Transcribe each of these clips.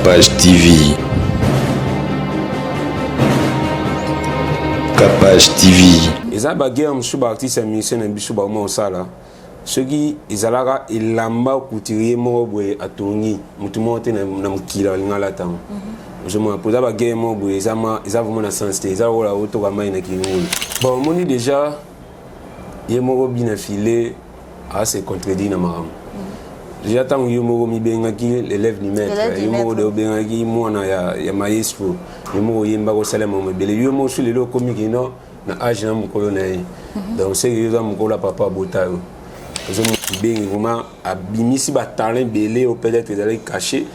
Capage TV. Capage TV. Eza ba guerre mosusu ba artiste ya musicien na biso bakoma kosala soki ezalaka elamba couturier moko boye atongi motu moko te na mokili alinga alata yango mhm. ozomona mpo eza baguerre moko boye eza vraiment na sens te eza lokola otoka mai na kingulu bon omoni déjà ye moko bina filet a se contredire na makambo déjà ntango yo moko mibengaki l'élève du maître yo moko de obengaki mwana ya, ya maestro yo moko oyembaka osala makambo ebele yo moko so lelo okomi kino na age na mokolo na ye mhm. donc seke yo oza mokolo ya papa abota yo ozobengi vraiment abimisi batalent ebele oyo peut-être ezalaki caché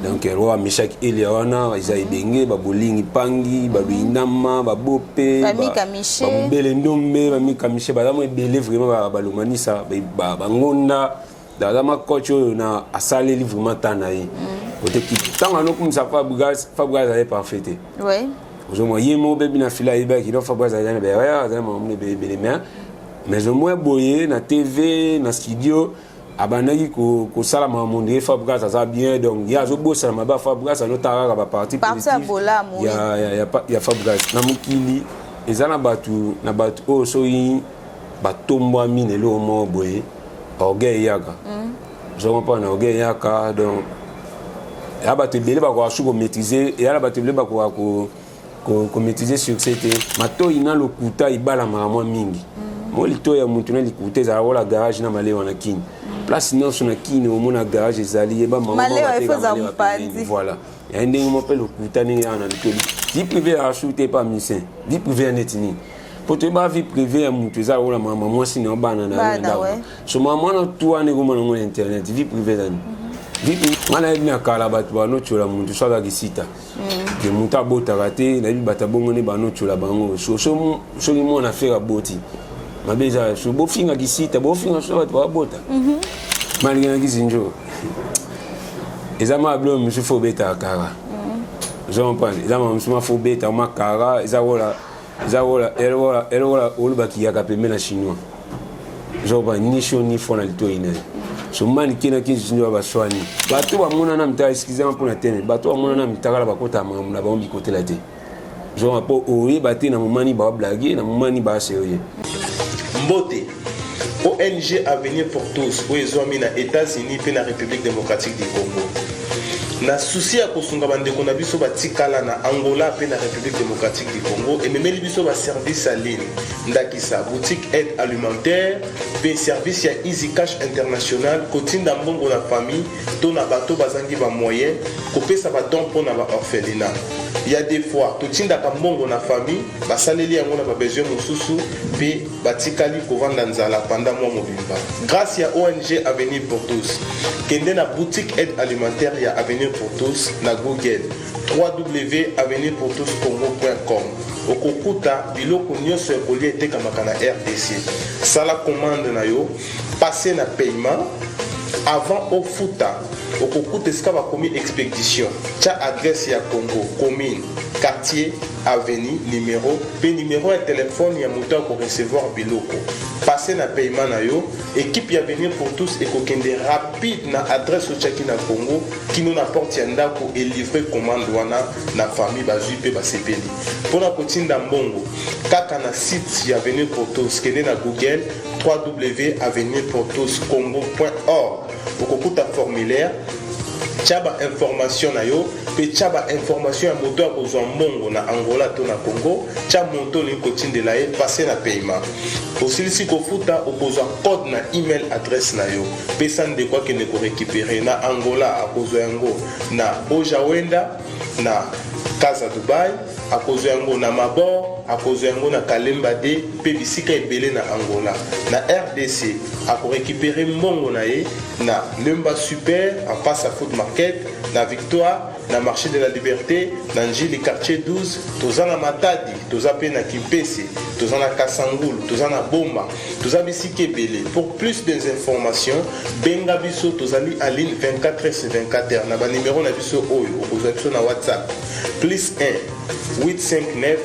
donc roi meshak elia wana eza ebenge babolingi pangi baluinama babope babubele ndombe bamika mishe baza mwa ebele vraiment balomanisa bangonda aza ma coach oyo na asaleli vraiment temps na ye oteki ntango anokumisa fabrigas fabrigas azali parfait te ozomwa ye moko bebi na fila ayebaki donc fabrigas azali na baerreur azali na makambo ebele ebele mais omoi boye na tv na studio abandaki kosala makambo ndenge Fabregas aza bien donc ye azobosana mabe ya Fabregas azotala kaka baparti politique ya, ya, ya, ya Fabregas na mokili eza na bato na bato oyo soki batombwami na eloko moko boye orgueil eyaka mm. ozokomprendre orgueil eyaka donc ya bato ebele bakoka su komaîtrise eya na bato ebele bakoka ko ko maîtriser succès te matoyi na lokuta ebalamaka mwa mingi mm. mo litoyi ya mutu na likuta ezala lokola garage na malewa na kini mm. place nyonso na kini omona garage ezali yeba mama voilà ya ndenge moko mpe lokuta ndenge yaka na litoli vie privée ya su te pa misien vie privée ya neti nini mpo toyeba vie privée ya mutu eza lokola mama mwasi na yo bana na yo ndako so mama mwana tu wana ekoma nango na internet vie privée ezani vie nga nayebi na kala bato banotyola mutu so azalaki sita ke moto abotaka te nayebi bato abongo nde banotyola bango soki mwana fere aboti mabe eza so bofinga kisita bofinga so bato babota mhm. malgré na kisinjo eza ma biloko mosusu fo obetaka kara mhm. ozo comprendre eza ma mosusu ma fo obeta ma kara eza kola eza kola elokola olobaki yaka pembe na chinois zoba ni chaud ni froid na litoi na ye so manike na kinzi ndio baswani bato bamonana mitala excusez moi mpona teme bato bamonana mitakala bakota makambo na bango bikotela te zoba mpo oyeba te na momani bablage na momani ba sérieux mbote ong avenir pour tous oyo ezwami na états-unis mpe na république démocratique du congo na susi ya kosunga bandeko na biso batikala na angola mpe na république démocratique du congo ememeli biso baservice ya ligne ndakisa boutique aide alimentaire mpe service ya easy cash international kotinda mbongo na famille to na bato bazangi bamoyen kopesa badon mpo na baorphelinat ya des fois totindaka mbongo na famille basaleli yango na babesoin mosusu mpe batikali kovanda nzala panda mwa mobimba grâce ya ong avenir pour tous kende na boutique aide alimentaire ya avenir pour tous na google www.avenirpourtouscongo.com okokuta biloko nyonso ya kolia etekamaka na rdc sala commande na yo passe na paiement avant ofuta okokuta esika bakomi expédition tya adresse ya congo commune quartier avenue numero mpe numero ya telefone ya moto akorecevoir biloko passe na paiement na yo ekipe ya avenir pour tous ekokende rapide na adresse otyaki na congo kino na porte ya ndako elivre commande wana na famille bazwi mpe basepeli mpo na kotinda mbongo kaka na site ya avenir pour tous kende na google www.avenirpourtouscongo.org okokuta formulaire tya bainformation na yo mpe tya bainformation ya moto akozwa mbongo na angola to na congo tya moto olingi kotindela ye passe na paiement osilisi kofuta okozwa code na email adresse na yo pesa ndeko akende korekipere na angola akozwa yango na ojawenda na casa dubai akozwa yango na mabor akozwa yango na kalemba de mpe bisika ebele na angola na rdc akorekipere mbongo na ye na lemba super en face ya food market na victoire na marché de la liberté na njili quartier 12 toza na matadi toza mpe na kimpese toza na kasangulu toza na boma toza bisika ebele pour plus des informations benga biso tozali en ligne 24 h 24 heures na banimero na biso oyo okozwa biso na whatsapp plus 1 859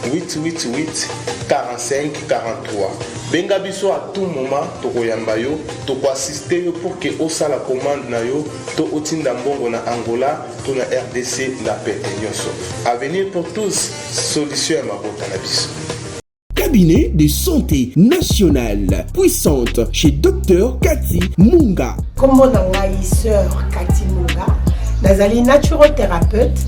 888 45 43. Benga biso à tout moment, tokoyamba yo, tokoassiste yo pour que osala commande na yo to otinda mbongo na Angola to na RDC na pete nyonso. Avenir pour tous, solution ya mabota na biso. Cabinet de santé nationale puissante chez Dr Cathy Munga. Kombo na ngai sœur Cathy Munga, nazali naturothérapeute,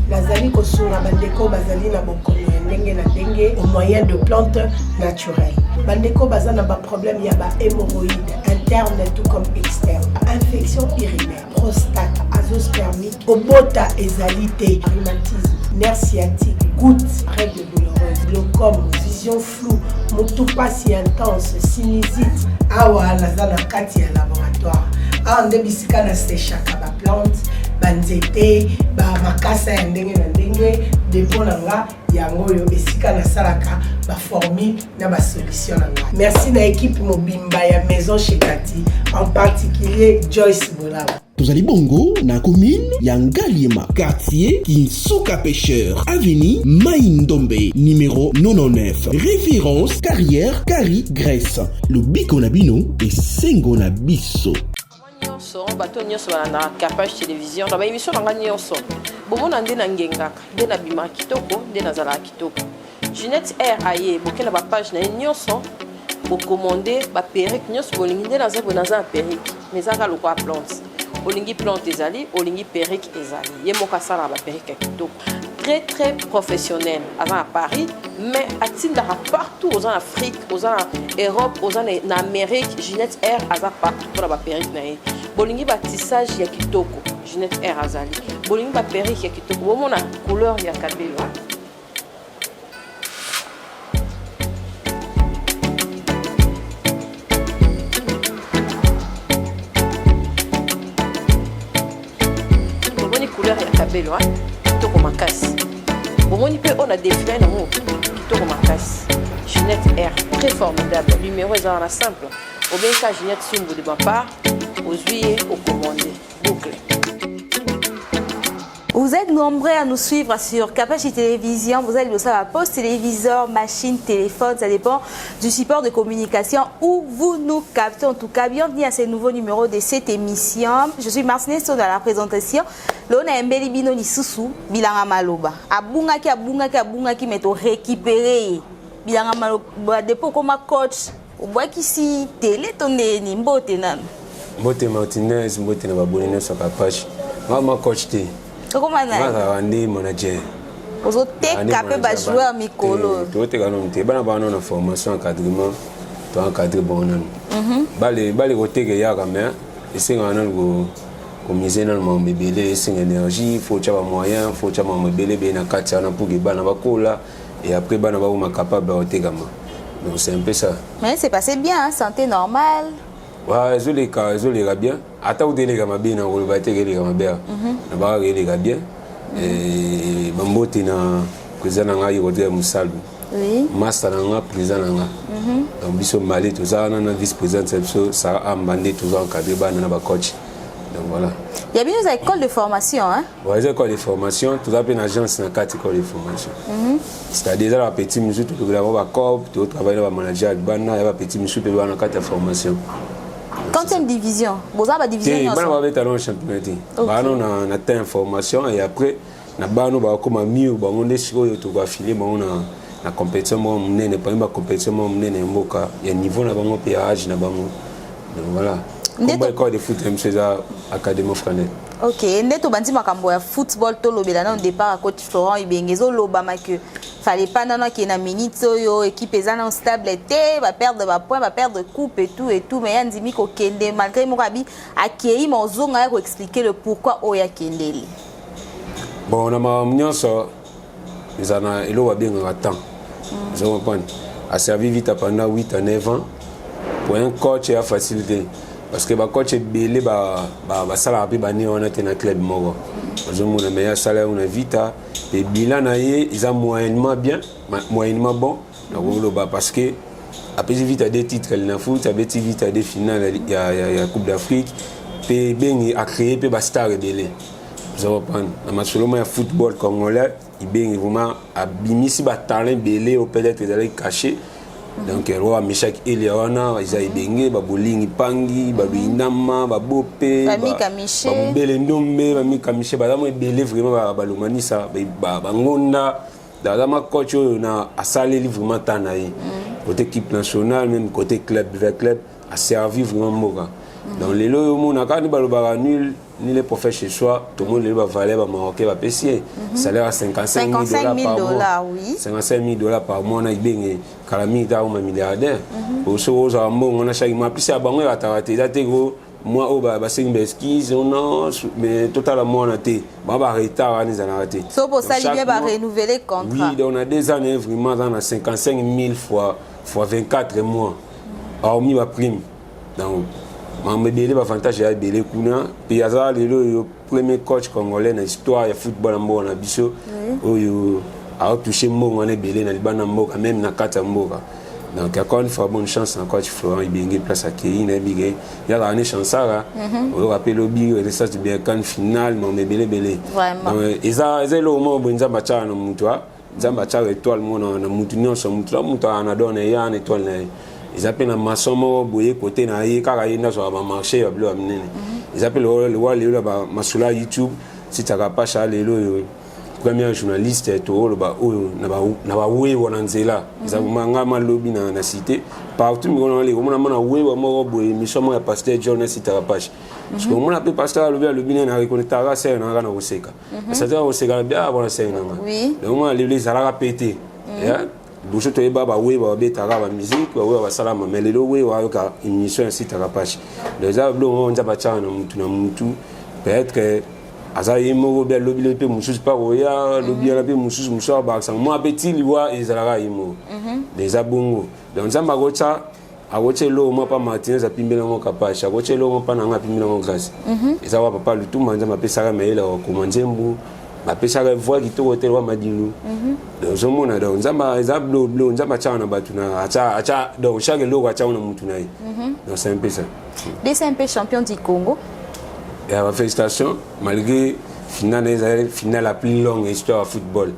nazali kosunga bandeko bazali na bokono ya ndenge na ndenge au moyen de plantes naturelles. Bandeko baza na ba problème ya ba hémorroïdes interne tout comme externe, infection urinaire, prostate, azoospermique, kobota ezali te, rhumatisme, nerf sciatique, goutte, règle douloureuse, glaucome, vision floue, mutu pasi intense, sinusite. Awa naza na kati ya laboratoire. Awa nde bisika na sechaka ba plante, ba nzete, ba makasa ya ndenge na ndenge. Depot na nga yango oyo esika nasalaka ba formule na ba solution na nga. Merci na equipe mobimba ya Maison chez Cathy, en particulier Joyce Bolaba. Tozali bongo na commune ya Ngaliema, quartier Kinsuka Pêcheur, avenue Mai Ndombe, numéro 99, référence carrière Kari Grèce. Lobiko na bino esengo na biso. Nyonso bato nyonso balandaka Capage Télévision na baémission na nga nyonso, bomona nde nangengaka, nde nabimaka kitoko, nde nazalaka kitoko. Ginette R aye boke na bapage na ye nyonso, bokomande baperruque nyonso bolingi. Nde naza boye, naza na perruque, mais ezaka lokola plante. Olingi plante ezali, olingi perruque ezali. Ye moko asalaka baperruque ya kitoko, très très professionnel. Aza na Paris, mais atindaka partout. Oza na Afrique, oza na Europe, oza na Amérique, Ginette R aza partout mpona baperruque na ye. Bolingi batissage ya kitoko, Ginette R azali. Bolingi baperruque ya kitoko, bomona couleur ya kabelo. Bomoni couleur ya kabelo kitoko makasi. Bomoni mpe oyo na défilé nango kitoko makasi. Ginette R, très formidable. Numéro eza wana simple, obengika Ginette Sumbu de ma part, ozwi ye, ocommande boucle. Vous êtes nombreux à nous suivre sur Kapachi Télévision. Vous allez le savoir, poste téléviseur, machine, téléphone, ça dépend du support de communication où vous nous captez. En tout cas, bienvenue à ce nouveau numéro de cette émission. Je suis Martinez dans la présentation. Lona Mbeli bino lisusu, Bilanga Maloba. Abungaki, abungaki, abungaki, mais to récupérer. Bilanga Maloba, depuis comme coach, obwakisi télé to ndeni mbote nanu. Mbote Martinez, mbote na baboni nyonso ya Kapachi. Nga ma coach te. Okoma na Nazalaka nde manager. Ozoteka mpe bajoueur mikolo. Toteka nano te, bana bana na formation, encadrement, to encadre bango nanu. Bale bale koteka eyaka, mais esengaka nanu komise nanu makambo ebele, esenga énergie, faut otya bamoyen, faut otya makambo ebele ebele na kati wana pour que bana bakola et après bana bakoma capable ya kotekama. Donc c'est un peu ça. Mais c'est passé bien, hein? Santé normale. Ouais, ezoleka, ezoleka bien. Ata kuta eleka mabe na koloba te, eleka mabe na bakaka, eleka bien. Bambote na président na ngai Rodrigue Mosalu, master na nga, président na nga. Donc biso male toza wana na vice présidente na biso Sara Amba, nde toza encadre bana na bacoach. Donc voilà. Ya bino eza école de formation, hein? Ouais, eza école de formation, toza mpe na agence na kati école de formation. C'est-à-dire eza na bapetit mosusu tolobela bango bacope, totravaille na bamanager ya libanda ya bapetit mosusu mpe bana na kati ya formation. Quantième division, boza badivision te, bana nyonso? Babeta nano championnat te. Bano na temps ya formation et après na bano bakokoma mieux, bango nde sikoyo tokoaffilier bango na compétition moko monene, parmi bacompétition moko monene ya mboka ya niveau na bango mpe ya age na bango. Donc voilà. Nde komba école de foot na biso eza Académie Franel. Ok, nde tobandi makambo ya football, tolobela nano départ ya coach Florent Ibenge. Ezolobama que fallait pas nano akende na minute oyo, équipe eza nano stable te, baperdre bapoint, baperdre coupe et tout et tout, mais ya ndimi kokende malgré moko abi akei, ma ozonga ya koexpliquer le pourquoi oyo akendeli. Bon, na makambo nyonso eza na eloko babengaka temps. Ozo comprendre, aservi Vita pendant 8 à 9 ans. Pour un coach ya facile te, parce que bacoach ebele basalaka mpe bane wana te na club moko, ozomona. Mais ye asala yango na Vita mpe bilan na ye eza moyennement bien, moyennement bon nakoloba, parce que apesi Vita deux titres na foot, abeti Vita deux finale ya Coupe d'Afrique, mpe bengi acréé mpe bastar ebele. Oza comprendre, na masolo ma ya football congolais. Ibenge vraiment abimisi batalent ebele oyo peut-être ezalaki caché. Donc roi Meshak Elia wana eza Ibenge, babolingi pangi, baluinama, babope, babubele ndombe, bamika Miche, baza mo ebele vraiment, balomanisa bangonda. Aza ma coach oyo na asaleli vraiment temps na ye côté équipe nationale, même côté club vers club, aservi vraiment mboka. Donc lelo oyo omonaka nde balobaka nul ni les prophètes chez soi. Tomoni lelo bavaleur, bamarocain bapesi ye salaire ya 55 000 $ par mois. 55 000 $ par mois na Ibenge. Kala mingi ta akoma milliardaire. Soki ozwaka mbongo na chaque mois, plus ya bango ekataka te, eza te ko mwa oyo basengi baexcuse, non, mais totala mwana te, bango baretard wana ezalaka te. So bosali bien, barenouveler contrat. Oui, donc na 2 ans vraiment aza na 55 000 fois 24 mois, hormis baprime. Donc makambo ebele, baavantage ya ebele kuna. Mpe aza lelo oyo premier coach congolais na histoire ya football ya mboka na biso oyo aotouche mbongo wana ebele na libanda mboka, même na kati ya mboka. Donc encore une fois, bonne chance na coach Florent Ibenge. Place akei, nayebi ke yazala ne chansara oyoka mpe lobi Renaissance bien CAN finale, makambo ebele ebele. Eza eloko moko boye Nzambe atiaka na mutu. Nzambe atiaka étoile moko na mutu nyonso. Mutu na mutu aka na don na ye wana, étoile na ye. Eza mpe na maçon moko boye kote na ye, kaka ye nde azwaka bamarché ya biloko ya minene. Eza mpe lokola lelo ya masolo ya YouTube, sitaka pasha lelo oyo premier journaliste tooloba oyo na bawewa na nzela. Eza nga malobi na cité partout mikolo na omona mona wewa moko boye, émission moko ya pasteur John esitaka pashe, parce que omona mpe pasteur alobi, alobi nene areconnectaka sere na nga na koseka, c'est-à-dire koseka na bia bona sere na nga. Donc omona lelo ezalaka pe te. Liboso toyeba bawewa babetaka bamusike, bawewa basalama, mais lelo wewa ayoka émission ya sitaka pashe. Donc eza biloko moko Nzambe atiaka na mutu na mutu. Peut-être aza ye moko mpe alobi lobi mpe mosusu mpa koya lobi wana mpe mosusu mosusu abakisa mwa mpe ti liwa ezalaka ye moko. Eza bongo. Donc Nzambe akotya eloko mwa mpa Martinez, apimbeli yango Kapashe, akotya eloko mpa na nga, apimbeli yango Grâce. Eza wa papa Lutumba, Nzambe apesaka mayele akokoma nzembo, bapesaka voix kitoko te wa Madilu. Donc ozomona, donc Nzambe eza bilo Nzambe atiaka na bato na atya. Donc chaque eloko atiaka na mutu na ye. Donc c'est un peu ça. DCMP champion du Congo. Ya bafélicitation, malgré finale ezali finale la plus longue histoire ya football.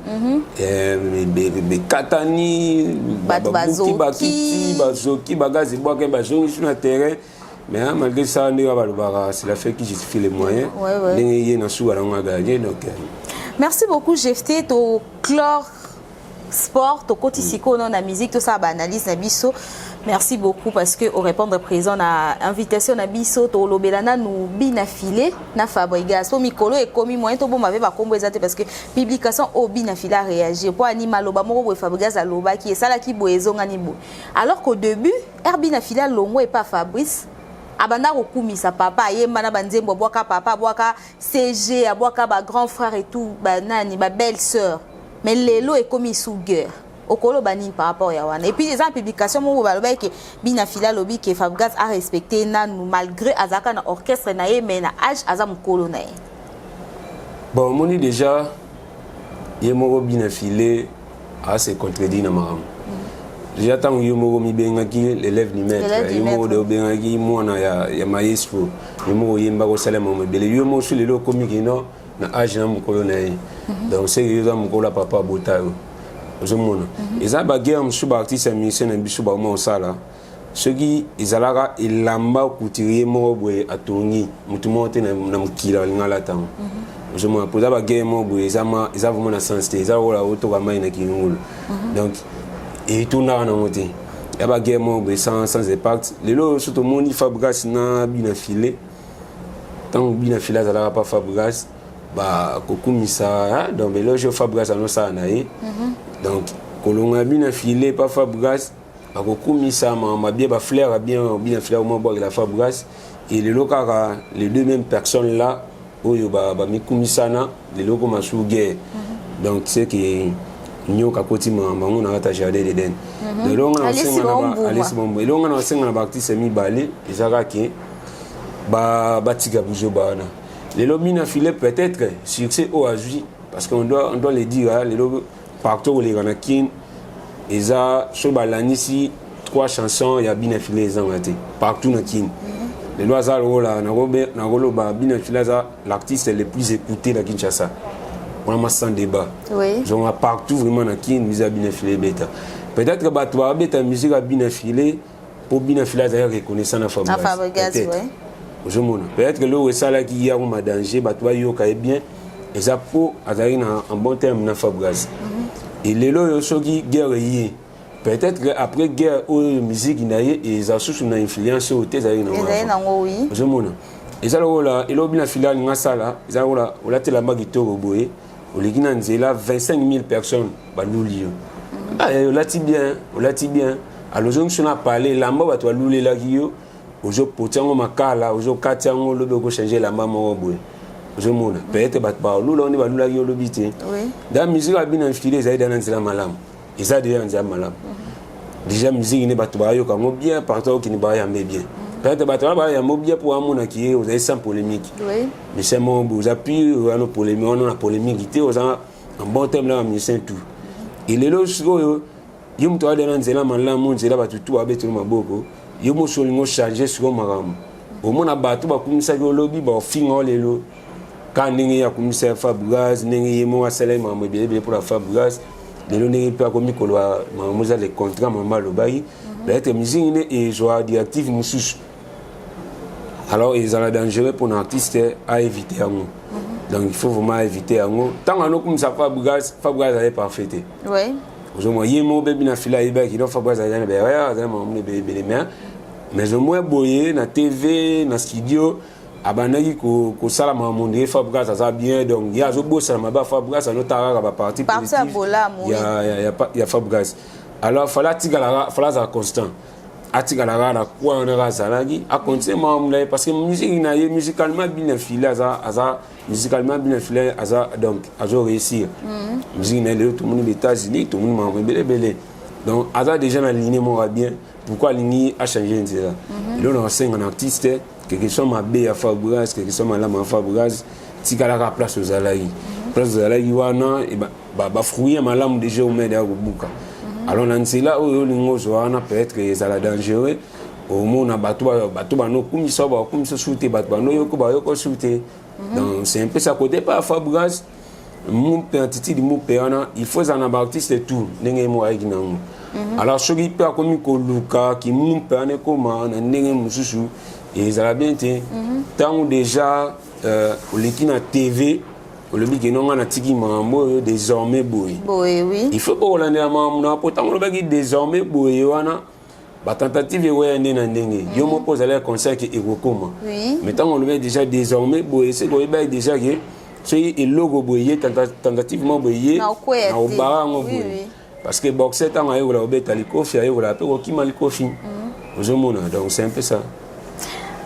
Bekatani, bato babuki, bazoki. Bakiti bazoki, bagaz ebwaka, bazongisi na terrain. Mais hein, malgré ça, ndenge balobaka, c'est la fait qui justifie les moyens. Ndenge ye na suka nango agagné. Donc Merci beaucoup, Jefté. To clore sport, tokoti sikoyo na musique, tosala baanalyse na biso. Merci beaucoup parce que orépondre présent na invitation na biso. Tolobela nanu Bina File na Fabregas po mikolo ekomi moyen toboma mpe bakombo eza te, parce que publication oyo Bina File aréagir po ani maloba moko boye Fabregas alobaki esalaki boye, ezongani boye, alors qu'au début r Bina File alongwa epa Fabrice, abanda kokumisa papa, ayemba na banzembo, abwaka papa, abwaka cg, abwaka bagrand frère et tout, banani, babelle sœur. Mais lelo ekomi sous guerre. Okoloba nini par rapport ya wana? Et puis eza na publication moko balobaki ke Bina File alobi ke Fabregas a respecté nanu, malgré azalaka na orchestre na ye, mais na age aza mokolo na ye. Bon, omoni déjà ye moko Bina File ase contredire na makambo. Déjà ntango yo moko mibengaki l'élève du maître, L'élève du yo moko maître. de obengaki mwana ya maestro, yo moko oyembaka, osala makambo ebele, yo moko so lelo okomi kino na age na mokolo na ye. Donc seke yo oza mokolo ya papa abota yo. Ozomona eza baguerre mosusu, baartiste ya musicien na biso bakoma kosala. Soki ezalaka elamba couturier moko boye atongi, motu moko te na mokili alinga alata yango. Ozomona po eza baguerre moko boye eza vraiment na sens te, eza lokola otoka mai na kilungulu. Donc etondaka nango te, ya baguerre moko boye sans impact. Lelo so tomoni Fabregas na Bina File, ntango Bina File azalaka pa Fabregas, bakokumisa. Donc eloge Fabregas anosala na ye. Donc kolonga Bina File pa Fabregas, bakokumisa makambo bien, bafleur ya bien, Bina File omwa bwakela Fabregas. Et lelo kaka les deux mêmes personnes là oyo bamikumisana, lelo koma sous guerre. Donc c'est que nyoka akoti makambo yango na kati ya jardin d'Eden. Lelo nga na elonga na basenga na baartiste mibale eza kaka batika buzoba wana. Lelo Bina File, peut-être succès oyo azwi, parce qu'on doit le dire, lelo partout koleka na Kine, eza soki balandisi trois chansons ya Bina File, ezanga te partout na Kine. Lelo aza lokola nakoloba Bina File aza l'artiste le plus écouté na Kinshasa. Vraiment sans débat. Oui. Zonga partout vraiment na Kin, musique ya Bina Filé ebeta. Peut-être bato babeta musique ya Bina Filé mpo Bina Filé azali reconnaissant na Fabregas. Na Fabregas, Peut-être. ouais. Ozomona, peut-être eloko esalaki yango ma danger, bato bayoka ye bien, eza mpo azalaki na en bon terme na Fabregas. Et lelo oyo, soki guerre eye, peut-être que après guerre oyo, musique na ye eza susu na influence oyo te ezalaki nango Ezali avant. nango, oui. Ozomona, eza lokola eloko Bina Filé alinga asala, eza lokola olatelamba kitoko boye, oleki na nzela, 25 000 personnes baluli yo. Ah, olati bien, olati bien. Alors ozongi so na pale, elamba bato balulelaki yo, ozopoti yango makala, ozokati yango, olobi okochange elamba moko boye. Ozomona, peut-être bato balula nde balulaki yo olobi te. Da musique ya Bina Filé ezali da na nzela malamu, eza deja na nzela malamu. Déjà musique nde bato bayoka yango bien partout, okende bayambe bien. Peut-être bato wana bayambo bien mpo amonaki ye ozali sans polémique. Musicien moko boye oza pur, wana polémique, wana na polémique te, oza en bon terme na bamusicien tout. Elelo sikoyo, yo moto aza na nzela malamu, nzela bato tu babeteli maboko, yo moso olingi ochange sikoyo makambo, omona bato bakumisaki olobi, baofinga o lelo ka ndenge ye akumisa Fabregas, ndenge ye moko asalaki makambo ebele ebele mpona Fabregas. Lelo ndenge mpe akomi koloba makambo eza le contrat mama alobaki, peut-être musique nde ezwa directive mosusu. Alors ezala dangereux mpona artiste aéviter yango. Donc il faut vraiment éviter yango. Ntango anokumisa Fabregas, Fabregas azali parfait te. Ozomona, ye moko mpe Bina Filé ayebaki donc Fabregas azali na berrière, azali makambo ebele ebele, mais au moins boye na TV, na studio, abandaki kosala makambo ndenge Fabregas aza bien. Donc ye azobosana mabe ya Fabregas, anotala kaka baparti Parti ya bolamu, oui. ya Fabregas. Alors fallait atikalaka, fallait azala constant, atikalaka kaka na kwa wana kaka azalaki, acontinue makambo na ye, parce que musique na ye, musicalement Bina Filé aza musicalement, Bina Filé aza, donc azo réussir musique na ye. Lelo tomoni baÉtats-Unis, tomoni makambo ebele ebele. Donc aza déjà na ligne moko ya bien. Pourquoi alingi achange nzela? Eloko na kosenga na artiste, quelque soit mabe ya Fabregas, quelque soit malamu ya Fabregas, tikalaka place ozalaki, place ozalaki wana. Bafruit ya malamu déjà omede ya kobuka. Alors na nzela oyo olingi ozwa wana, peut-être ezala dangereux. Omona bato bato banokumisa, bakumisa su te, bato banoyoko, bayoko su te. Donc c'est un peu ça côté pas Fabregas mpe attitude mu mpe wana. Il faut ezala na baartiste tout ndenge ye moko ayaki nango. Alors soki mpe akomi koluka kimu mpe wana ekóma na ndenge mosusu, ezala bien te. Ntango déjà oleki na TV, olobi ke nonga natiki makambo oyo, désormais boye. Boye, oui. Il faut mpo kolandela makambo na po ntango olobaki désormais boye wana, batentative ekoya nde na ndenge yo moko ozalaki conseil ke ekokóma. Mais ntango olobaki déjà désormais boye, seke oyebaki déjà ke soki eloko boye ye, tentative moko boye ye, Na okweya na te. obara yango boye. Parce que boxer, ntango ayekola kobeta likofi, ayekola mpe kokima likofi. Ozomona, donc c'est un peu ça.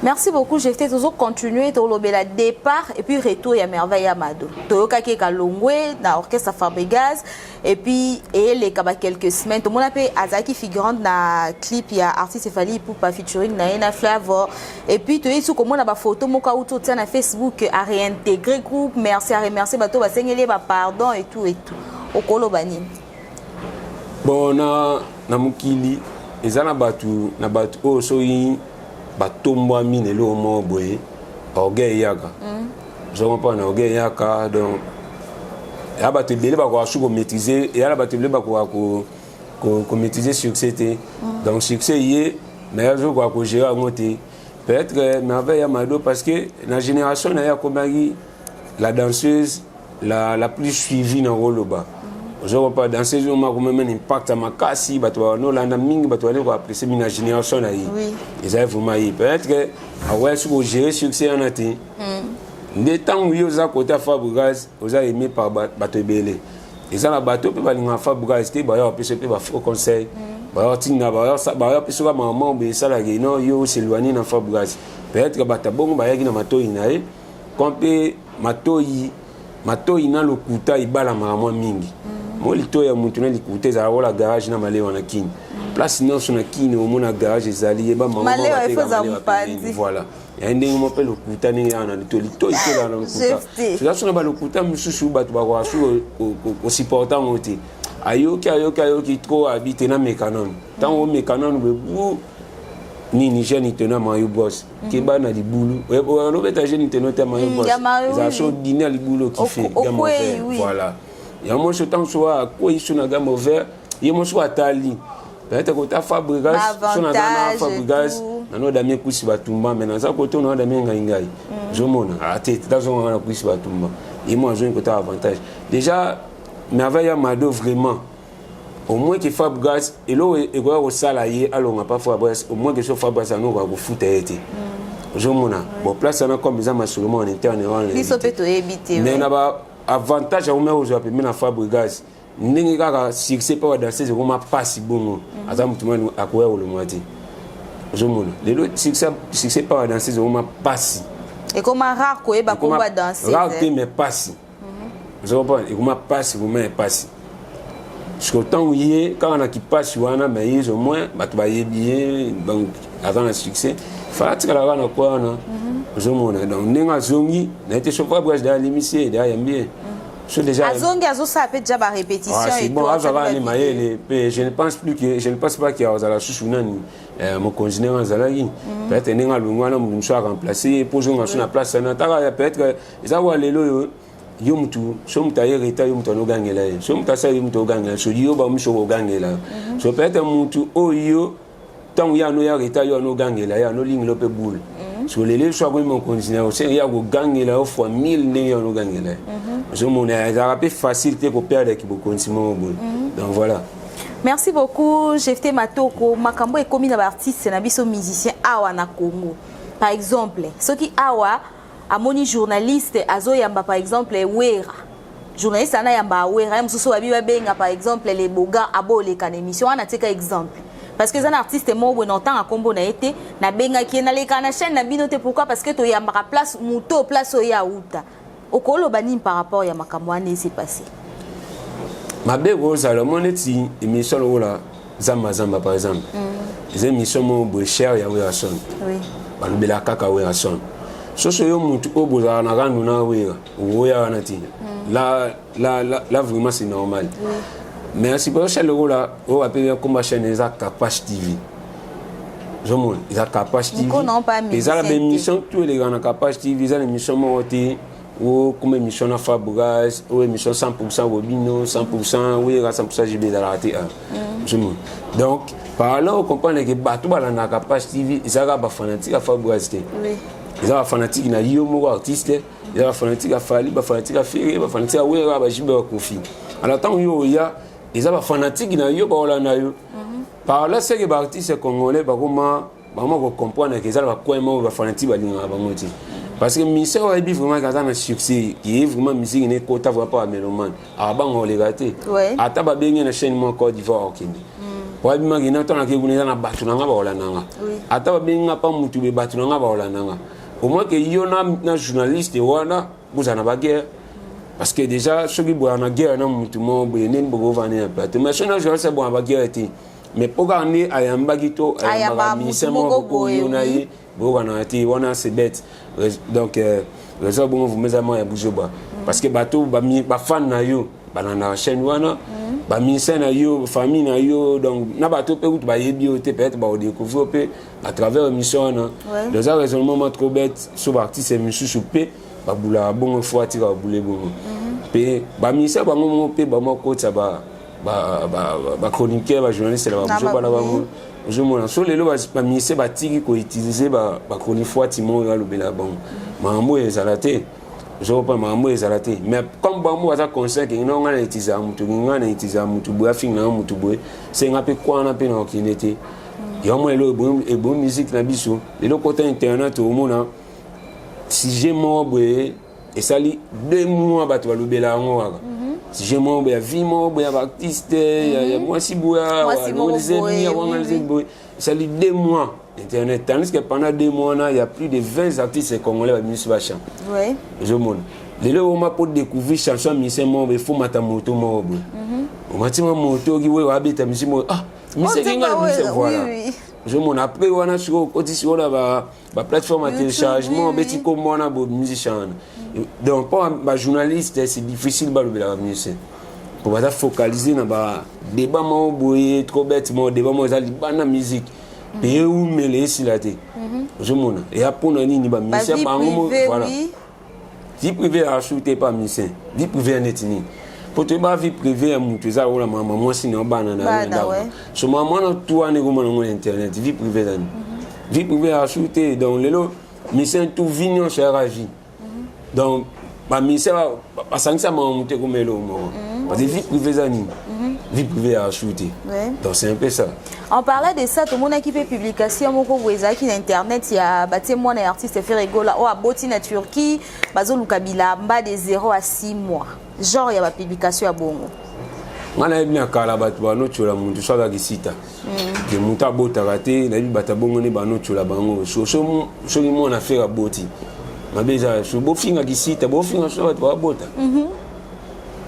Merci beaucoup. Je vais toujours continuer tolobela départ et puis retour ya Merveille ya Mado. Toyokaki kalongwe na orchestre Fabregas et puis eleka ba quelques semaines, tomona mpe azalaki figurante na clip ya artiste Fally Ipupa featuring na ye na Flavor. Et puis toyei su komona bafoto moko auti otia na Facebook, a réintégré groupe, merci, a remercier bato basengeli ye bapardon et tout et tout. Okoloba nini? Bon, na mokili eza na bato oyo soki batombwami na eloko moko boye, orgueil eyaka. Ozongo mpo na orgueil eyaka. Donc eya bato ebele bakoka su komaîtrise, eya na bato ebele bakoka komaîtrise succès te. Donc succès ye, mais azokoka kogérer yango te. Peut-être Merveille ya Mado, parce que na génération na ye akomaki la danseuse la plus suivie na koloba. Ozokopa danseuse oyo makomema na impact ya makasi, bato banolanda mingi, bato bali koapprécie mingi na génération na ye. Ezali vraiment ye, peut-être que akoya soki ogérer succès wana te. Nde ntango yo oza côté ya Fabregas, oza aimé par bato ebele, eza na bato mpe balingaka Fabregas te, baya bapesa mpe bafaux conseil, baya tinda, baya pesa ka mama boye esalaka no yo s'éloigner na Fabregas. Peut-être bato bongo bayaki na matoi na ye ko mpe matoi na lokuta ebalamaka mwa mingi. Mo litoi ya mutu na likuta ezala kola garage na malewa na Kini. Place nyonso na Kini omona garage ezali, yeba mama. Malewa ifo eza mopanzi. Voilà, ya ndenge mo mpe lokuta ndenge wana litoi te ezala na lokuta. Toza so na balokuta mosusu, bato bakoka su kosupporta yango te. Ayoki, ayoki, ayoki trop, abi te, nameka nanu. Ntango omeka nanu bebu, Nini jeune tena Mario Bros. Keba na libulu. Olobeta jeune tena te Mario Bros. Ezala so dîner libulu okife gamme vert. Voilà. Yango moso ntango so akwei so na gamme vert, ye moso atali. Peut-être kota Fabregas, so naza na Fabregas, nano Damien Kusi batumba, mais naza kote na Damien ngai ngai. Ozomona, ah te, tazonga na Kusi batumba. Ye mo azongi kota avantage. Déjà, merveille ya Mado vraiment. Au moins que Fabregas, eloko ekoya kosala ye alonga pa Fabregas, au moins que so Fabregas anokoka kofuta ye te. Ozomona, bon place wana comme eza masolo moko en interne wana. Biso mpe toyebi te. Mais na ba avantage yango moko kozwa pembeni na Fabregas, ndenge kaka succès mpe badanseuse ekoma mpasi bongo, aza motu mani akoya kolongwa te. Ozomona lelo succès mpe badanseuse ekoma mpasi. Ekoma rare koyeba kombo ya danseuse. Rare te, mais mpasi. Ozocomprendre, ekoma mpasi vraiment, epasi. Parce que ntango ye kaka na kipasi wana, mais ye au moins bato bayebi ye, donc aza na succès, fala atikala kaka na kwa wana. Ozomona, donc ndenge azongi na ye te, so Fabregas deya alimisi ye, deya ayambi ye so déjà. Azongi, azosala mpe déjà barépétition. Ah, c'est bon, azwaka ni mayele mpe je ne pense plus que je ne pense pas que azala susu nani mokonzi ndenge azalaki. Peut-être ndenge alongi wana, moto mosusu aremplace ye mpo ozonga so na place wana. Taka peut-être eza wa lelo oyo yo mutu so mutu aye retard, yo mutu anogangela ye, so mutu asali, yo mutu ogangela, so yo bamiso kogangela. So peut-être mutu oyo ntango ye anoya retard, yo anogangela ye, anolingela mpe boule. So lelo so akomi mokonzi na yo, ya kogangela yo fois mille ndenge yo anogangela ye. Ozomona, ezalaka mpe facile te koperdre bokonzi moko boye. Donc voilà. Merci beaucoup, Jefte Matoko. Makambo ekomi na baartiste na biso musicien awa na Congo, par exemple soki awa amoni journaliste azoyamba par exemple Wera, journaliste ana yamba Awera, ye mosusu babi babenga par exemple le boga aboleka na émission wana. Tika exemple, parce que eza na artiste moko boye na otanga nkombo na ye te, nabengaki ye, naleka na chaîne na bino te. Pourquoi? Parce que toyambaka place moto, place oyo auta. Okoloba nini par rapport ya makambo wana ese passé? Mabe kozala mo neti émission lokola Zamba Zamba par exemple, eza émission moko boye cher ya Werason. Balobelaka kaka Werason. Soso yo mutu oyo bozalaka na randu na Wera, okoya wana te. Là, là, là, là vraiment c'est normal. Mais sikoyo chaîne lokola oyo bape komba chaîne eza Kapash TV, ozomona eza Kapash TV, eza na baémission tout elekaka na Kapash TV. Eza na émission moko te o comme émission na Fabregas, o émission 100 Robino, 100 Wera, 100 JB, ezalaka te. Ozomona, donc par là ocomprendre ke bato balandaka Kapash TV ezalaka bafanatique ya Fabregas te, eza bafanatique na yo moko artiste, eza bafanatique ya Fally, bafanatique ya Ferre, bafanatique ya Wera, baJB, baKoffi. Alors ntango yo oya, eza bafanatique na yo baolanda yo. Par là c'est que baartiste congolais bakoma kocomprendre ke eza na bacoin moko bafanatique balingaka bango te, parce que musicien oyo ayebi vraiment ke aza na succès, ye vraiment musique ne ekota vraiment mpo bamélomane akabanga koleka te. Ata babengi na chaîne moko Côte d'Ivoire, okende po abimaki na ntango nake kuna, eza na bato na nga bakolanda nga. Ata babengi nga pa mutu be, bato na nga bakolanda nga. Au moins ke yo na journaliste wana bozala na baguerre, parce que déjà soki boya na guerre na mutu moko boye, ndeni bokovanda na plateau? Mais soki na journaliste boya na baguerre te, mais mpo kaka nde ayambaki to ayambaka musicien moko boyo na ye boyokanaka te, wana c'est bête. Donc raison bongo vuma eza moko ya buzoba, parce que bato bafan na yo balandaka chaîne wana, bamusicien na yo, famille na yo, donc na bato mpe kutu bayebi yo te, peut-être bakodécouvrir mpe à travers émission wana. Donc eza raisonnement moko trop bête. So baartiste misusu mpe babulaka bongo, fo atika babule bongo mpe bamusicien bango moko mpe bamakotisa bachroniqueur, bajournaliste na babuzoba na bango. Ozomona, so lelo bamusicien batiki koutiliser bachronifoiti moko oyo alobela bango makambo oyo ezala te. Ozokopa makambo oyo ezala te, mais comme bango baza conscient ke nga na utilisaka mutu, nga na utilisaka mutu boye, afinga nanga mutu boye, se nga mpe kwana mpe na kokende te. Yango mwa lelo ebomi musique na biso. Lelo kota internet, omona sujet moko boye esali 2 mois, bato balobela yango kaka, sujet moko boye ya vie moko boye ya baartiste ya mwasi boye awangalizemi boye, esali 2 mois internet, tandis que pendant 2 mois wana, il y a plus de 20 artistes congolais babimisi bachant. Ozomona lelo oma mpo découvrir chanson ya musicien moko boye, fo mata moto moko boye, omati mwa moto oki oyo abeta musicien moko, ah, musicien kinga na musicien, voilà. Ozomona, après wana sikoyo okoti sikoyo na baplateforme ya téléchargement, obeti kombo wana bo musicien wana. Donc mpo bajournaliste, c'est difficile balobela bamusicien, po baza focaliser na badébat moko boye trop bête, moko débat moko eza libanda musique. Mpe ewumela esila te. Ozomona eya mpona nini bamusicien bango, voilà, vie privée ya su te pa musicien. Vie privée ya neti nini? Po toyeba vie privée ya motu eza lokola mama mwasi na yo, bana na yo, ndako. So mama mwana tu wana ekoma nango na internet. Vie privée eza nini? Vie privée ya su te. Donc lelo musicien tout, vie nyonso yaka vie. Donc bamusicien basangisa mama motu, ekoma eloko moko, parce que vie privée eza nini? Vie privée ya su te. Donc c'est un peu ça. En parlant de ça, tomonaki mpe publication moko boye ezalaki na internet ya batie mwana ya artiste Ferre Gola oyo aboti na Turquie, bazoluka bilamba de 0 à 6 mois, genre ya bapublication ya bongo. Nga nayebi na kala bato banotiola motu so azalaki sita ke motu abotaka te. Nayebi bato abongo nde banotiola bango. Soki mwana Ferre aboti, mabe eza so bofingaki sita, bofinga so bato babota.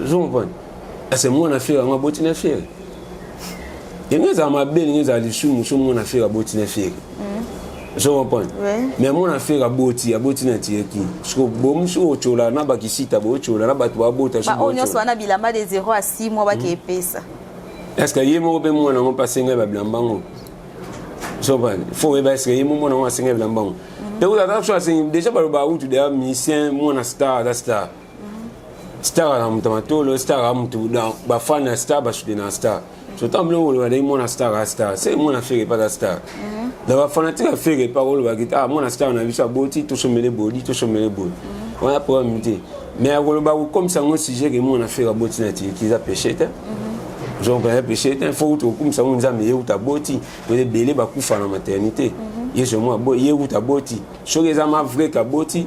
Ozo comprendre? Ese mwana Ferre yango aboti na Ferre, ndenge ezala mabe, ndenge ezala lisumu so mwana Ferre aboti na Ferre. Ozo comprendre? Mais mwana Ferre aboti na Turquie, siko bomisu otiola na bakisita, bootiola na bato babota. Baoyo nyonso wana bilamba de 0 à 6 mois bake epesa. Est ce que ye moko mpe mwana yango mpe asengai babilamba yango? Faut oyeba, est ce que ye mo mwana yango asengai bilamba yango mpe kozala so asengi déjà? Baloba autu deya musicien, mwana star aza star. Star aza moto ya matolo, star aza motu bafani ya star basude na star. So ntango biloko oloba ndenge mwana star aza star, se mwana Ferre epa aza star na bafanatique ya Ferre epa olobaki: "Ah, mwana star na biso aboti, tosomele bodi, tosomele bodi." Wana problème te. Mais akoloba kokomisa yango sujet ke mwana Ferre aboti na Turquie, eza péché te. Donc eza péché te. Faut kuta kokumisa yango Nzambe, ye kuta aboti po ebele bakufa na maternité. Ye seulement ye kuta aboti. Soki eza ma vrai ke aboti,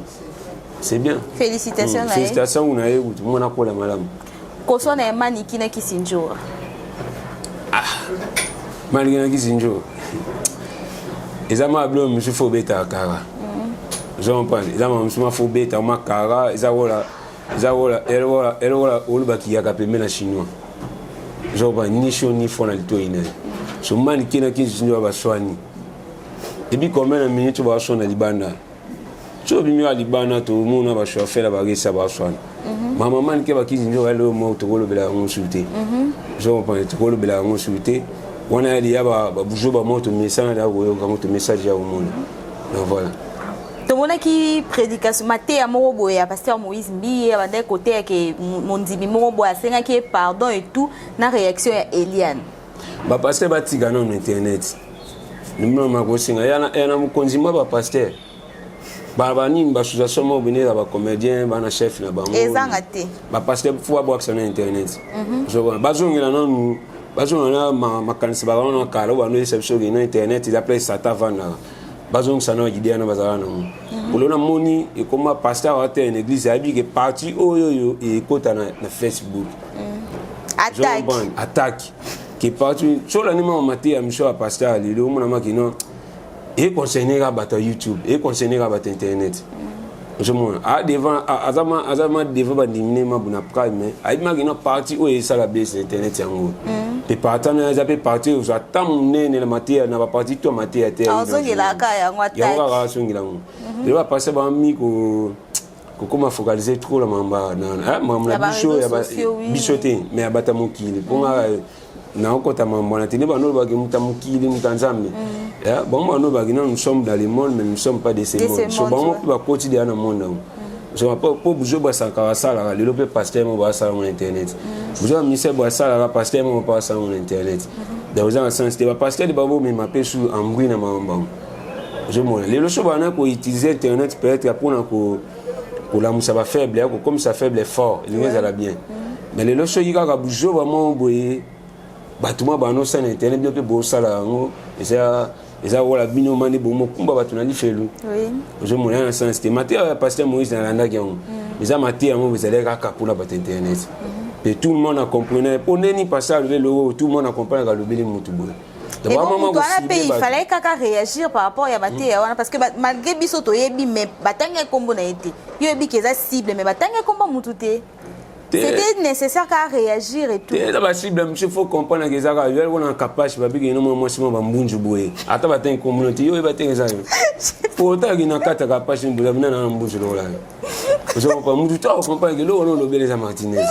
c'est bien. Félicitations na ye. Félicitations na ye kutu, mwana akola malamu. Koswana ya Maniki na Kisinjora. Ah, Maniki na Kisinjora eza ma biloko mosusu faut obetaka kara. Ozo comprendre? Eza ma mosusu ma faut obeta ma kara. Eza kola, eza kola elokola olobaki yaka pembe na chinois. Ozo comprendre? Ni chaud ni froid na litoi na ye. So Maniki na Kisinjora baswani ebi combien na minute? Baswana libanda. So obimi wa libanda, tomona bachauffeur baresa baswana. Mama Manike bakisi nzo lelo moko tokolobela yango su te. Ozo comprendre? Tokolobela yango su te. Wana yali ya babuzo bamoto mesana ya koyoka moto message ya komona. Donc voilà. Tomonaki prédication, mateya moko boye ya pasteur Moïse Mbiye, abandaki koteya ke mondimi moko boye asengaki ye pardon et tout, na réaction ya Eliane. Bapasteur batika nano internet. Nimona kosenga ya na mokonzi mwa bapasteur banini, baassociation moko bene ya bacomédien, bana chef na bango. Ezanga te. Bapasteur faut babwakisa na internet. Bazongela nanu, bazongela na makanisi bakanga na kala oyo banoyesa biso ke na internet eza place satan avandaka. Bazongisa na idée wana bazala nango. Polo namoni ekoma pasteur ate na église, ayebi ke parti oyo oyo ekota na Facebook. Attaque. Attaque ke parti so olandi mama mateya miso ya pasteur ya lelo, omona maki non, econcerne kaka bato ya YouTube, econcerne kaka bato ya internet. Ozomona devant, aza ma devant bandimi ne mabu na prime, mais ayebi maki na parti oyo esala bese internet yango mpe parti wana eza mpe parti oyo ozwa ata monene na mateya na baparti to ya mateya te. Azongelaka yango. Yango kaka azongela yango. Lelo bapasteur bami kokoma focaliser trop na makambo na biso biso te, mais ya bato ya mokili. Mponga naokota mambo wana te. Nde bano olobaki moto ya mokili, moto ya Nzambe, bango bano olobaki non, nous sommes dans le monde mais nous sommes pas de ce monde. So bango mpe bakoti deya na monde yango. So po buzo basankaka asalaka lelo mpe pasteur moko baasala ngo na internet, buzo ya ministère bo asalaka, pasteur moko mpe asala ngo na internet. Donc eza na sens te. Bapasteur de babomema mpe su ambri na makambo yango. Ozomona lelo so bana koutiliser internet peut-être mpona kolamusa bafaible, ya kokomisa faible fort, elingi ezala bien. Mais lelo soki kaka buzoba moko boye bato mwa banosala na internet, bino mpe bosala yango, eza kola bino mani bomokumba bato na lifelu. Ozomona na sens te. Mateya ya pasteur Moïse nalandaki yango, eza mateya yango ezalaki kaka mpona bato internet mpe tout le monde a comprenait mpo ndeni pasteur alobi eloko, tout le monde a comprendre alobeli mutu boye. Moto wana mpe il fallait kaka réagir par rapport ya mateya wana, parce que malgré biso toyebi, mais batangi nkombo na ye te. Yo oyebi ke eza cible, mais batangi nkombo mutu te. C'était nécessaire kaka réagir et tout. Eza bacible mosusu. Faut comprendre ke eza kaka yo wana kapage babiki no mwa mwasi mwa bambunzu boye, ata batangi nkombo te, yo oyeba te eza yo po otaki na kati ya kapage boza bina na mbunzu lokola yo. Ozokomprendre mutu to akomprendre ke eloko wana olobeli eza Martinez.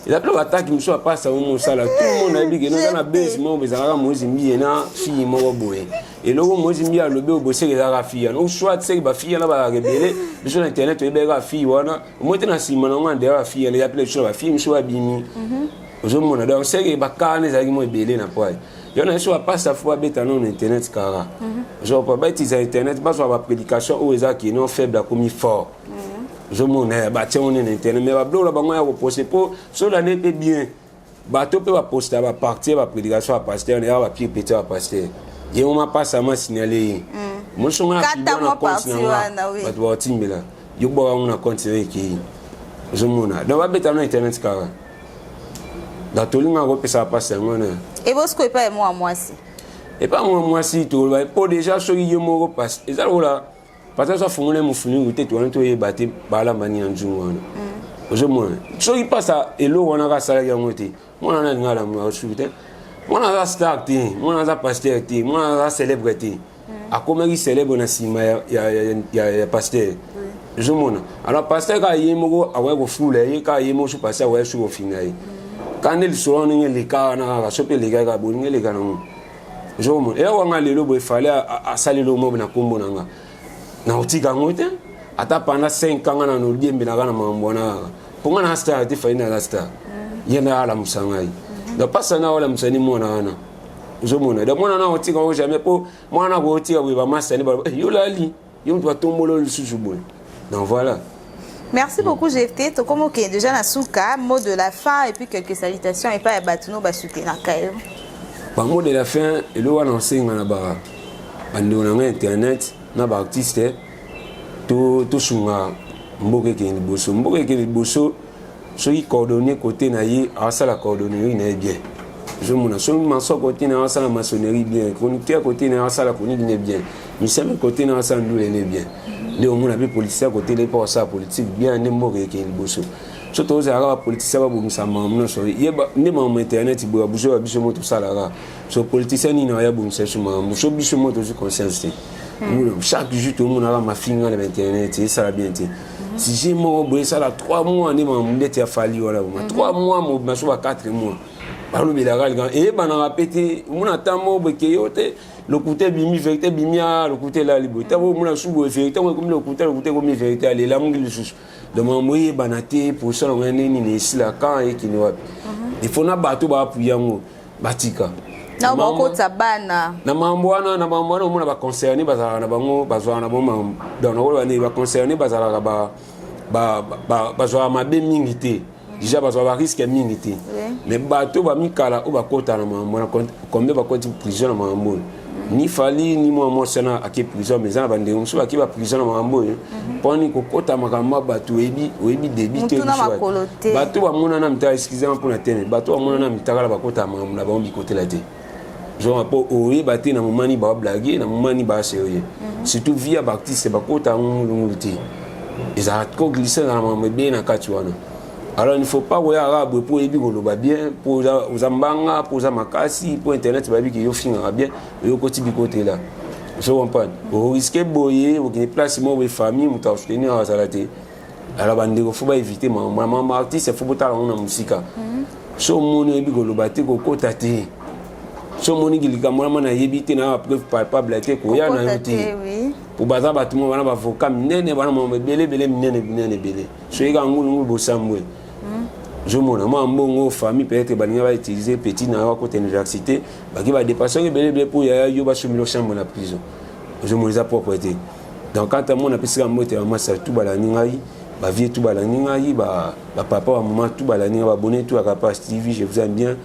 Eza mpe bataki mosusu apasa mo mosala, tout le monde ayebi ke eza na base moko ezalaka Moïse Mbiye na fille moko boye. Eloko Moïse Mbiye alobi oyo boseke ezalaka fille wana, ou soit seke bafille wana bazalaka ebele. Biso na internet toyebaki kaka fille wana, omoi te na nsima nango andea bafille wana eza pele biso na bafille mosusu babimi. Ozomona, donc seke bakana ezalaki mwa ebele na poye yo na biso. Bapasta fo babeta nano na internet kaka, ozopa bautiliza internet, bazwa baprédication oyo eza kino faible akomi fort. Ozomona, batia ngo nde na internet, mais babiloko na bango ya koposte mpo solande mpe bien. Bato mpe baposta bapartie ya baprédication ya pasteur na ya bapire petit ya bapasteur, ye mo mapasa ma signale ye mosonga Kata na mwa compte partie na nga. Wana, oui. Bato baotimbela yo, bwaka yango na compte na ekei. Ozomona, donc babeta na internet kaka, donc tolingaka kopesa bapasi yango wana. Ebosiko epai ya mwa mwasi? Epa mwa mwasi, toloba mpo déjà soki ye moko pasi eza lokola pata so afungoli mofuniku te, towana toyeba te balamba nini na nzungu wana. Ozomona, soki mpasa eloko wana kaka asalaki yango te, mwana wana alinga alamuka suki te. Mwana aza star te, mwana aza pasteur te, mwana aza célèbre te. Akomaki célèbre na nsima ya pasteur. Ozomona, alors pasteur kaka ye moko akoki kofula ye, kaka ye moko so pasteur akoki soki kofinga ye kaka nde lisolo wana ndenge eleka wana kaka, so mpe eleka kaka bolingi eleka nango. Ozomona, eloko wanga lelo boye fale asali eloko moko na nkombo na nga, na kotika yango te ata pendant 5 ans. Nga na nodiembelaka na makambo wana kaka mpo nga na star te, fali naza star, ye nde alamusa ngai. Donc mpasa na olamusa ni mwana wana. Ozomona, donc mwana wana akotika yango jamais, mpo mwana akotika boye bamasani baloba: "Eh, yo lali yo moto batombola lisusu boye." Donc voilà. Merci beaucoup, GFT. Tokomi okende déjà na suka. Mot de la fin et puis quelques salutations epai ya bato no basoutenaka yo. Bamot de la fin, eloko wana osenga na bandeko na ngai internet na baartiste, tosunga mboka ekende liboso. Mboka ekende liboso soki coordonné côté na ye asala coordonnerie na ye bien. Ozomona, soki maçon côté na ye asala maçonnerie bien, chroniqueur côté na ye asala chronique ne bien, musicien mpe côté na ye asala ndule ne bien, nde omona mpe politicien côté na ye mpo asala politique bien, nde mboka ekende liboso. So tozalaka bapoliticien babongisa makambo nyonso yeba nde makambo internet boye babuso ya biso mo tosalaka. So politicien nini aya bongisa biso makambo so biso mo tozwi conscience te? Chaque jour tomonaka mafinga na bainternet, esala bien te. Sujet moko boye esala 3 mois, nde makambo ndeti ya Fally wana, boma 3 mois mobima, so ba 4 mois balobelaka likambo eyebanaka mpe te. Omona ata moko boye keyo te, lokuta ebimi, vérité ebimi, a lokuta elali boye ta, omona su boye vérité ngo ekomi lokuta, lokuta ekomi vérité, alelamuki lisusu. Donc makambo eyebana te, position nango ndenge nini, esila kan, ekende wapi? Il faut na bato baapuye yango batika. Na bakota bana. Na makambo wana, na makambo wana, omona baconcernés bazalaka na bango, bazwaka na bango. Donc nakoloba nde baconcernés bazalaka, bazwaka mabe mingi te, déjà bazwaka barisque mingi te. Mais bato bamikala oyo bakota na makambo wana, combien bakoti prison na makambo oyo? Ni Fally ni mwa mwasi wana ake prison, mais eza na bandeko mosusu bake baprison na makambo oyo. Mponi kokota makambo ya bato, oyebi, oyebi debi te. Bato bamonana mitaka, excuse mpona tene, bato bamonana mitakala bakota makambo na bango bikotela te, genre mpo oyeba te na momani bablague, na momani basérieux. Surtout vie ya baartiste, bakota yango ngulungulu te, ezalaka trop glisse na makambo ebele na kati wana. Alors il ne faut pas koya kaka boye mpo oyebi koloba bien, mpo oza mbanga, mpo oza makasi, mpo internet bayebi ke yo fingaka bien, oyo okoti bikotela. Ozo comprendre, orisque boye okende place moko boye, famille moto asoutenir azala te. Alors bandeko, faut baéviter makambo na makambo artiste, faut botala yango na mosika. So omoni oyebi koloba te, kokota te. So omoniki likambo wana nayebi te, na bapreuve palpable te, koya na yo te, po baza bato mo bana bavoka minene, bana makambo ebele ebele, minene minene ebele. So yeka ngulungulu bosambwe. Ozomona, mwa mbongo famille peut-être balingi bautiliser petit na yo akota université, baki badépense yango ebele ebele mpo yaya yo basomeli chambre na prison. Ozomona, eza propre te. Donc kanta mona apesika mbote, bamasa tu balandi ngai, bavieux tu balandi ngai, bapapa, bamama tu balandi ngai, babone tu ya Kapas TV, je vous aime bien.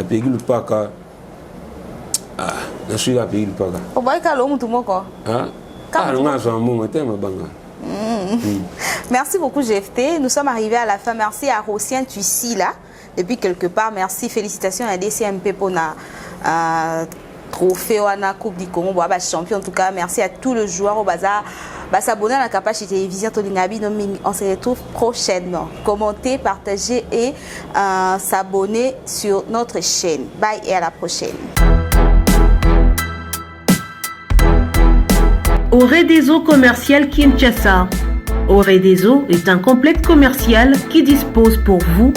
Pegi Lupaka, nasuki Pegi Lupaka. Oboyika lo mutu moko. Nga azwa mbongo te, mabanga. Merci beaucoup, GFT. Nous sommes arrivés à la fin. Merci à Rossien Tussi là, depuis quelque part. Merci, félicitations à DCMP pour la trophée wana Coupe du Congo, bon, bah, champion en tout cas. Merci à tous les joueurs au bazar. Bah, s'abonner à la Kapache Télévision Tolinga bino mingi. On se retrouve prochainement. Commentez, partagez et s'abonner sur notre chaîne. Bye et à la prochaine. Au Réseau commercial Kinshasa. Au Réseau est un complexe commercial qui dispose pour vous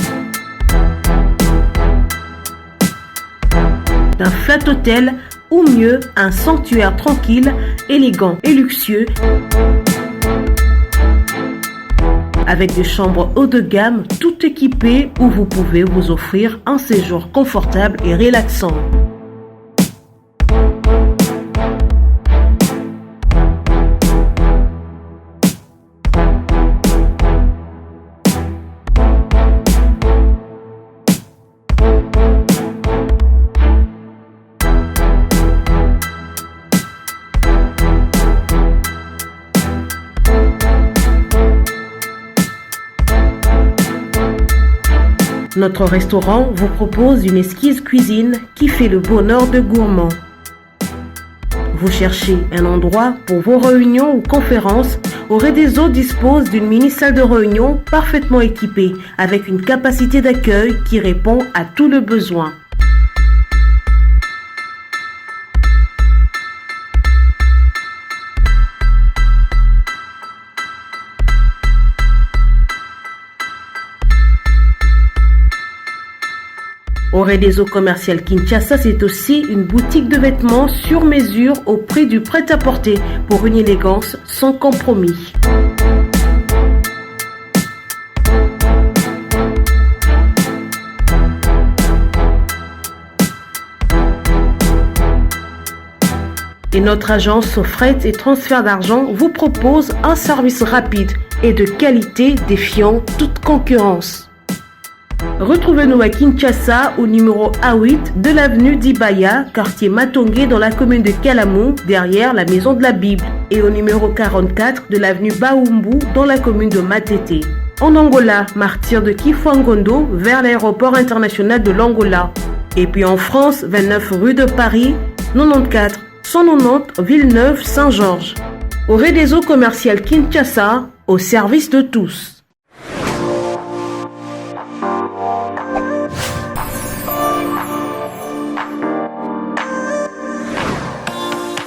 d'un flat hôtel. Ou mieux, un sanctuaire tranquille, élégant et luxueux avec des chambres haut de gamme, tout équipées où vous pouvez vous offrir un séjour confortable et relaxant. Notre restaurant vous propose une esquisse cuisine qui fait le bonheur de gourmands. Vous cherchez un endroit pour vos réunions ou conférences Oredeso dispose d'une mini salle de réunion parfaitement équipée avec une capacité d'accueil qui répond à tout le besoin. Au Réseau commercial Kinshasa, c'est aussi une boutique de vêtements sur mesure au prix du prêt-à-porter pour une élégance sans compromis. Et notre agence fret et transfert d'argent vous propose un service rapide et de qualité défiant toute concurrence. Retrouvez-nous à Kinshasa au numéro A8 de l'avenue d'Ibaya, quartier Matongé dans la commune de Kalamou, derrière la maison de la Bible, et au numéro 44 de l'avenue Baumbu dans la commune de Matete. En Angola, martyr de Kifuangondo vers l'aéroport international de l'Angola. Et puis en France, 29 rue de Paris, 94 190 Villeneuve-Saint-Georges. Au réseau commercial Kinshasa, au service de tous.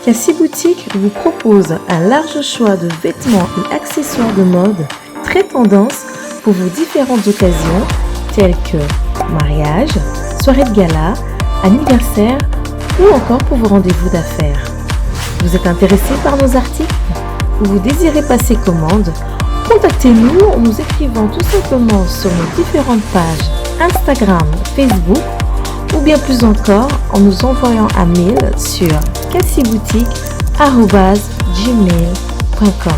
Cassie Boutique vous propose un large choix de vêtements et accessoires de mode très tendance pour vos différentes occasions telles que mariage, soirée de gala, anniversaire ou encore pour vos rendez-vous d'affaires. Vous êtes intéressé par nos articles ou vous désirez passer commande Contactez-nous en nous écrivant tout simplement sur nos différentes pages Instagram, Facebook ou bien plus encore en nous envoyant un mail sur cassiboutique.gmail.com.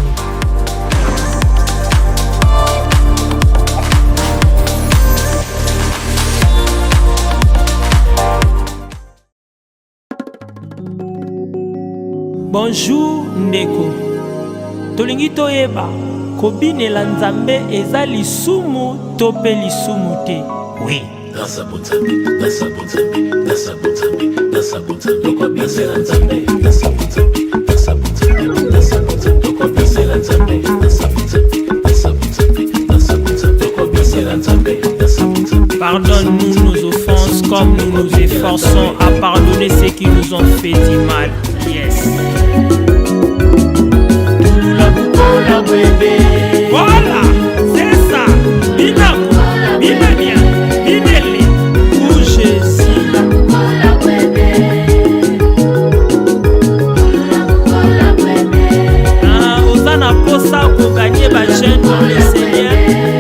Bonjour ndeko, tolingi toyeba kobinela Nzambe eza lisumu to mpe lisumu te? Oui. Nasa bonzambe, nasa bonzambe, nasa bonzambe, nasa bonzambe, tokobisela Nzambe, nasa bonzambe, nasa bonzambe, nasa bonzambe, tokobisela Nzambe, nasa bonzambe, nasa bonzambe, nasa bonzambe, tokobisela Nzambe, nasa bonzambe. Pardonne-nous nos offenses comme nous nous efforçons à pardonner ceux qui nous ont fait du mal. Yes. Voilà, c'est ça. Binako, Binabia, Binele, pour Jésus. Ah, oza na posa koganye bajeune dans le Seigneur,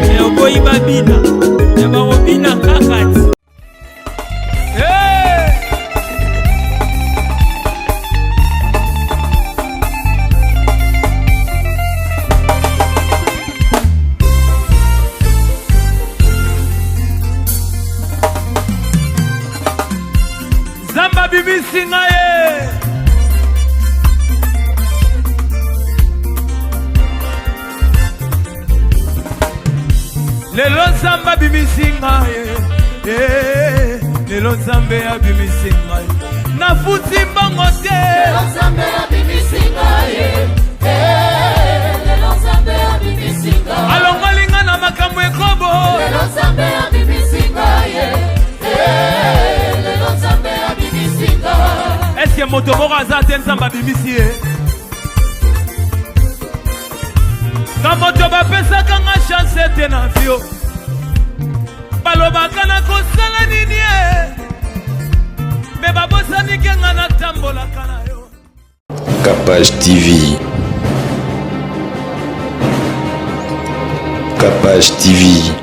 mais oboyi babina, mais bakobina kaka ti. Hey! Nzambe abimisi ngai ye lelo nzambe abimisi ngai ye lelo nzambe abimisi ngai nafuti mbongo te Lelo Nzambe abimisi ngai eh, lelo Nzambe abimisi ngai alongoli ngai na makambo ekobo Lelo Nzambe abimisi ngai eh, lelo Nzambe abimisi ngai eske moto moko aza te nzambe abimisi ye nga moto bapesaka nga chance te na vio balobaka na kosala nini ye me babosani ke nga na. Natambolaka na yo. Capage TV. Capage TV.